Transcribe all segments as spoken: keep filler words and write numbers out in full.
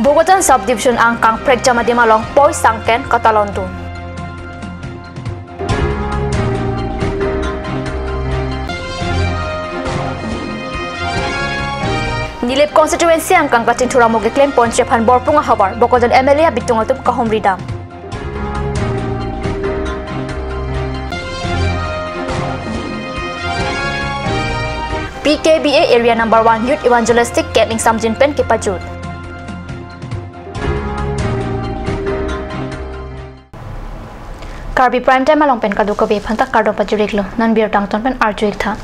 Bokajan Subdivision angkang Prekjam adim along poi sangken katalon dun. Nilip constituency angkang kachingthur amo keklem ponji aphan Borpung ahavar Bokajan M L A abitung atum kahumri dam. P K B A Area Number One Youth Evangelistic Camp ingsamjin pen kepajut. Karbi Prime Time along pen kadokave aphanta kardom pajir-iklo, non birta angton pen arju-ik tha.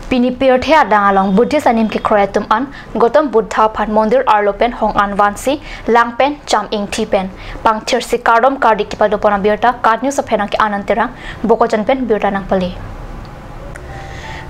Pini pirthe adang along Buddhist anim kekroi atum an Gautam Buddha aphan mondir arlo pen hong an vansi lang pen cham ingthi pen pangthirsi kardom kardi kepado pon abirta KAT News aphan nangke Anand Terang, Bokajan pen birta nangpale.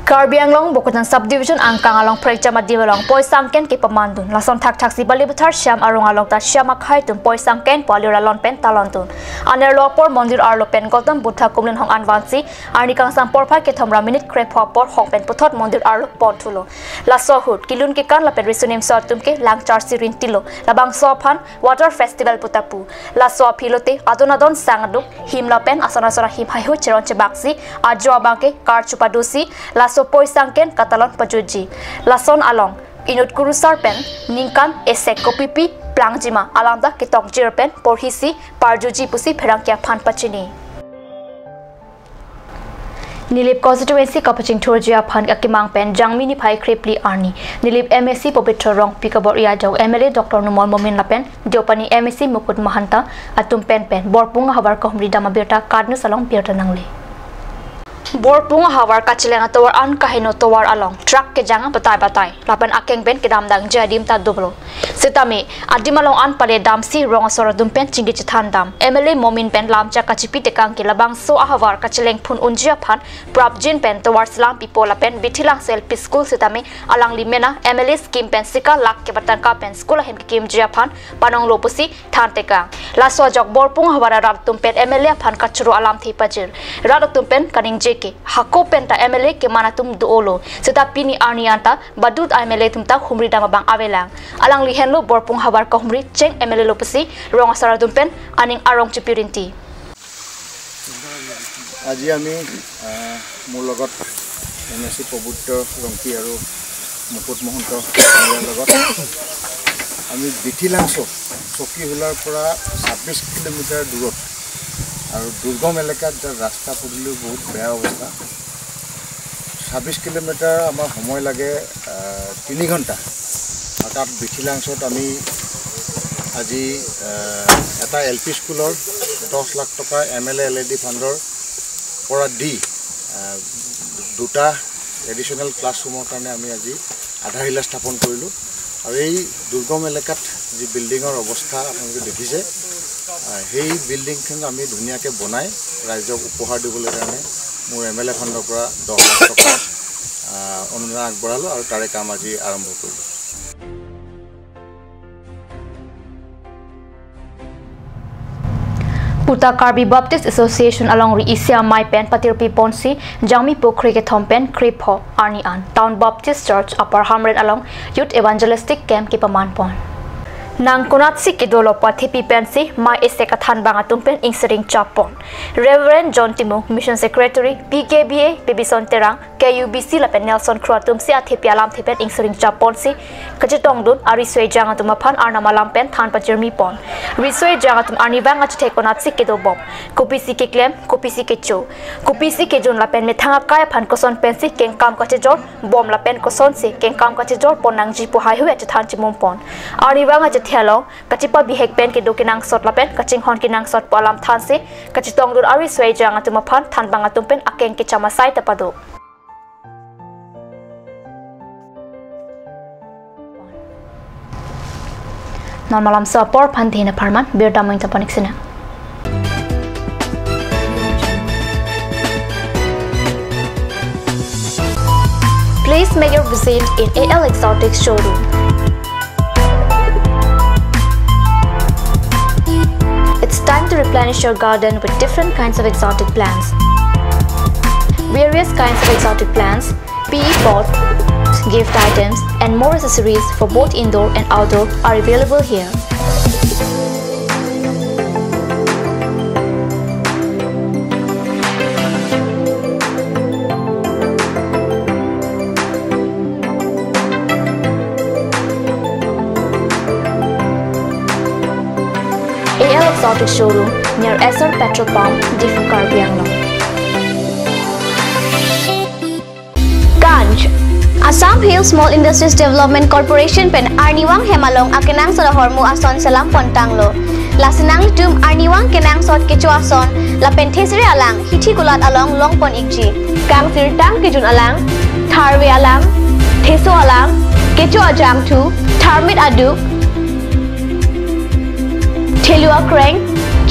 Karbi Anglong Bokajan Subdivision angkang along Prekjam adim along poi sangken kepaman dun. Lason thakthaksi Balipathar Shyam arong along ta Shyam akhai atum poi sangken pu alir alon pen talon dun. Anerlo apor mondir arlo pen Gautam Buddha kumlin hong an vansi arni kangsam porphai kethom ra minute krepho apor hong pen puthot mondir arlo pon thulo. Laso ahut kelun kekan lapen riso nimso atum ke lang charsi rintilo. Labangso aphan Water Festival pu ta pu. Laso aphi lote adon adon sang aduk, him lapen ason ason ahim haihui cheron chebaksi ajo abang ke karchu padusi laso poi sangken katalon pajutji. Lason along inut kurusar pen ningkan esek kopipi plangji ma alam ta ketokjir pen porhisi parjuji pusi pherangke aphan pachini. Nilip constituency kapachingthurji aphan akemang pen Jangmi niphai krephli arni Nilip M A C Pobitro Rongpi kabor-i ajok M L A Doctor Numal Momin lapen Deopani M A C Mukut Mahanta atum pen pen Borpung ahavar kahumri dam abirta KAT News along birta nangle. Borpung ahavar kacheleng atovar an kaheno tovar along truck kejang batai batai lapen akeng pen kedamdangji adim ta dolo. Sitame adim along an pale damsi rong asor atum pen chingki chethan dam. M L A Momin pen lamchak kachipi tekang ke labangso ahavar kacheleng phun unji aphan prapjin pen tovar selam pipo lapen Bithilangso L P School sitame alangli mena M L A scheme pen sika lakh kepatangka pen school ahem kekimji aphan panonglo pusi than tekang. Laso ajok Borpung ahavar arat atum pen M L A aphan kachoro alamthe pajir. Rat atum pen kaningje ke hako pen ta M L A keman atum do-olo. Seta pini arni anta badut M L A atum ta humri dam abang avelang. Alangli henlo Borpung ahavar kahumri cheng M L A lo pusi rong asar atum pen aning arong chipi rinti. আজি আমি, আহ, মোৰ লগত M A চি পবিত্ৰ ৰংপি আৰু মুকুট মহন্ত ডাঙৰীয়াৰ লগত আমি বিথিলাংচ' চকীহোলাৰ পৰা ছাব্বিছ কিলোমিটাৰ দূৰত আৰু দুৰ্গম এলেকাত, যাৰ ৰাস্তা পদূলিও বহুত বেয়া অৱস্থা। ছাব্বিছ কিলোমিটাৰ আমাৰ সময় লাগে, আহ, তিনি ঘণ্টা। আৰু তাত বিথিলাংচত আমি আজি, আহ, এটা এল পি স্কুলৰ দহ লাখ টকা M L A L A D ফাণ্ডৰ পৰা দি, আহ, দুটা এডিশ্যনেল ক্লাছৰুমৰ কাৰণে আমি আজি আধাৰশিলা স্থাপন কৰিলোঁ। আৰু এই দুৰ্গম এলেকাত যি বিল্ডিঙৰ অৱস্থা আপোনালোকে দেখিছে, আহ, সেই বিল্ডিংখন আমি ধুনীয়াকৈ বনাই ৰাইজক উপহাৰ দিবলৈ কাৰণে মোৰ এম এল এ ফাণ্ডৰ পৰা দহ লাখ টকা, আহ, অনুদান আগবঢ়ালোঁ আৰু তাৰে কাম আজি আৰম্ভ কৰিলোঁ। Puta Karbi Baptist Association alongri isi amei pen patirpi ponsi Jangmi Pukhri kethom pen krepho arni an Town Baptist Church Upper Hamren along Youth Evangelistic Camp kepaman pon. Nang konatsi kedolo pu athepi pensi mei esek athan bang atum pen ingsiring chap pon. Reverend John Timung, Mission Secretary, P K B A, Bebison Terang, K U B C lapen Nelson Kro atumsi athepi alamthe pen ingsiring chap ponsi kachetongdun ariso ejang atum aphan Arnam alam pen than pajirmi pon. Riso ejang atum arnivang achethe konatsi kedo bom, kopisi keklem, kopisi kecho, kopisi kejun lapen methang akai aphan koson pensi kengkam kachejor bom lapen kosonsi kengkam kachejor pon nangji pu haihui achethan chimum pon. Arnivang achethe along kachepabihek pen kedo kenangsot lapen kachinghon kenangsot pu alam thansi kachetongdun ariso ejang atum aphan thanbang atum pen akeng kecham asai ta pado. Non malam so apor aphan dina pharman birta mo ingta panik sina. Please make your visit in A L Exotic Showroom. It's time to replenish your garden with different kinds of exotic plants. Various kinds of exotic plants, P E pots, gift items, and more accessories for both indoor and outdoor are available here. Auto Showroom near Esso Petrol Pump, Diphu, Karbi Anglong. Kanch. Assam Hill Small Industries Development Corporation pen arnivang hem along akenangsot ahormu ason selam pon tanglo. Lasi nanglitum arnivang kenangsot kecho ason lapen thesere alang hithi kulat along long pon ikji. Kangsirtang kejun alang, tharve alang, theso alang, kecho ajangthu, tharmit aduk, thelu akreng,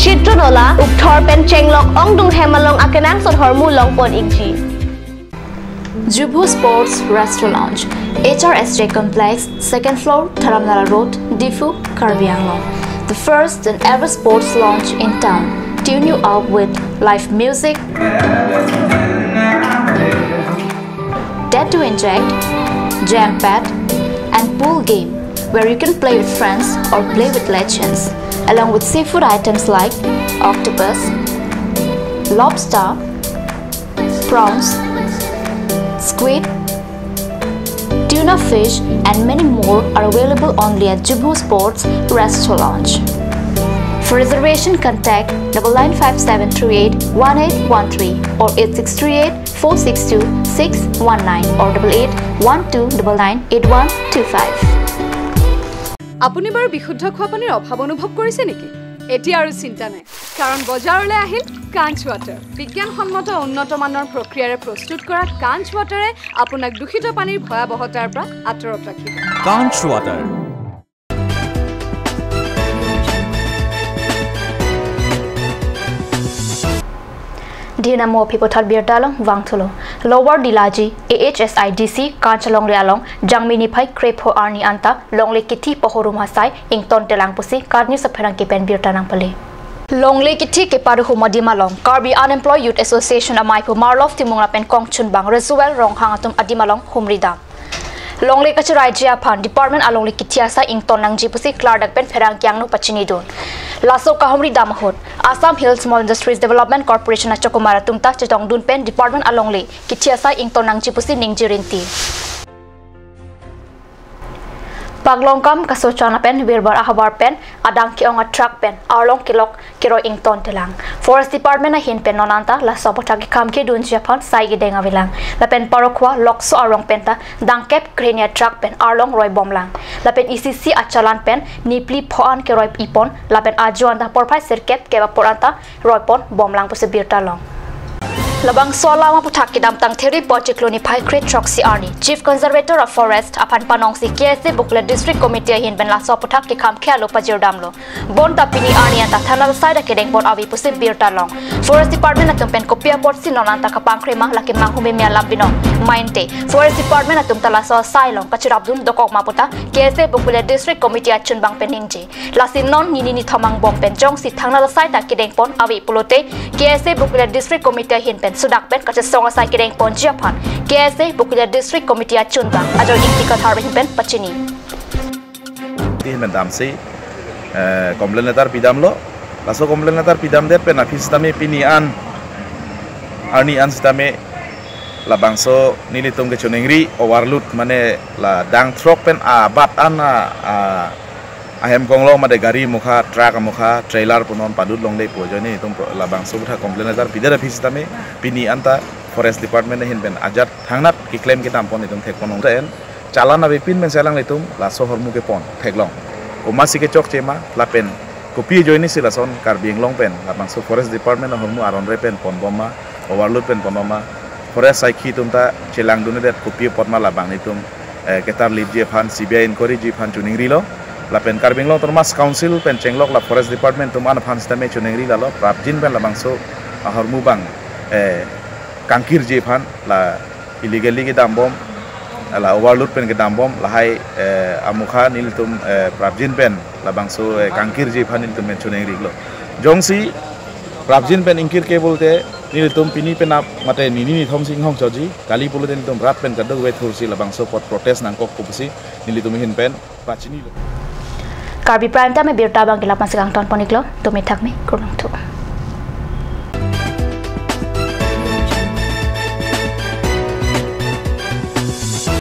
chitro nola, ukthor pen chenglok ongdung hem along akenangsot ahormu long pon ikji. Jubu Sports Restaurant, H R S J Complex, second floor, Dharamnala Road, Diphu, Karbi Anglong. The first and ever sports lounge in town. Tune you up with live music, tattoo inject, jam pad, and pool game where you can play with friends or play with legends, along with seafood items like octopus, lobster, prawns, squid, tuna fish, and many more are available only at Jubu Sports Restaurant. For reservation, contact double nine five seven three eight one eight one three or eight six three eight four six two six one nine or double eight one two double nine eight one two five. আপুনি বাৰু বিশুদ্ধ খোৱা পানীৰ অভাৱ অনুভৱ কৰিছে নেকি? এতিয়া আৰু চিন্তা নাই, কাৰণ বজাৰলৈ আহিল কাঞ্চ ৱাটাৰ। বিজ্ঞানসন্মত উন্নত মানৰ প্ৰক্ৰিয়াৰে প্ৰস্তুত কৰা কাঞ্চ ৱাটাৰে আপোনাক দূষিত পানীৰ ভয়াৱহতাৰ পৰা আঁতৰত ৰাখিব। Kanch Water. Dina mo phipothot birta along vangthulo. Lower Dilaji, A H S I D C, Kanch alongle along, Jangmi niphai krepho arni anta, longle kithi pohorum asai, ington telang pusi, Karbi News apherangke pen birta nangpale. Longle kithi keparuhum adim along, Karbi Unemployed Youth Association amei pu Marlof Timung lapen kongchunbang Rezuel Ronghang atum adim along humri dam. Longle kachiraiji aphan department alongle kithi asai ington nangji pusi klardak pen pherangke angno pachinidun. Laso kahumri dam ahut Assam Hill Small Industries Development Corporation achokumar atum ta chetongdun pen department alongle kithi asai ington nangji pusi ningje rinti. Paklongkam kasochan lapen Virbar ahavar pen adang ke-ong a truck pen arlong kelok keroi ington telang. Forest Department ahin pen non anta laso aputhak kekham kedunji aphan sai kedeng avelang. Lapen Parokhowa Lokso arong pen ta dangkep krehini a truck pen arlong roi bomlang. Lapen isi isi achalan pen niphli pho an keroi ipon. Lapen ajo anta porphai sirkep kep apor anta roi pon bomlang pusi birta long. Labangso alam aputhak kedamtang Theri Pochiklo niphai kre throksi arni Chief Conservator of Forest aphan panongsi K S A Bokolia District Committee ahin pen laso aputhak kekham ke-alo pajirdamlo. Bonta pini arni anta thana asai ta kedeng pon ave pusi birta long. Forest Department atum pen kopi apotsi non anta kapangkre ma lake manghumeme alam binong. Mainte Forest Department atum ta laso asai along kachirapdun dokok ma puta K S A Bokolia District Committee achunbang pen ningje. Lasi non nini nithom angbong pen jongsi thana asai ta kedeng pon ave pulote K S A Bokolia District Committee ahin pen sudak pen kachesong asai kedeng ponji aphan K S A Bokolia District Committee achunbang Ajoi Ingti Kathar ahin pen pachini. Ti men damsi, eh, complaint letter pidamlo. Laso complaint letter pidamdet pen aphi sitame pini an, arni an sitame labangso nelitum kechoningri overload mane la dang truck pen abat an a, a, ahem konglong mate gari amokha, truck amokha, trailer punon padut longle pu ajoine itum pro-, labangso aputhak complaint letter pidet aphi sitame pini anta Forest Department ahin pen ajat thangnat keklem kedam pon itum thek pon ongten. Chalan avepin pen selang itum laso ahormu kepon theklong. Komatsi kechokche ma lapen kopi ajoine si lason Karbi Anglong pen labangso Forest Department ahormu aron re pen ponbom ma, overload pen ponbom ma, forest saikhi atum ta chelangdundet kopi apot ma labang itum, eh, ketarlipji aphan C B I inquiry ji aphan choningrilo. Lapen Karbi Anglong Autonomous Council pen chenglok la Forest Department atum an aphan sitame choningri lalo prapjin pen labangso ahormu abang, eh, kangkirji aphan la illegally kedambom, la overload pen kedambom, lahai, eh, amokha nelitum, eh, prapjin pen labangso, eh, kangkirji aphan nelitum pen choningrilo. Jongsi prapjin pen ingkir ke pulote nelitum pini penap mate nini nithom si inghong choji, kali pulote nelitum rat pen kadokave thursi labangso apot protest nangkok pu pusi nelitum ahin pen pachinilo. Karbi Prime Time abirta abang ke la-an si kangton pon iklo, tumi thakmi, kurvangthu.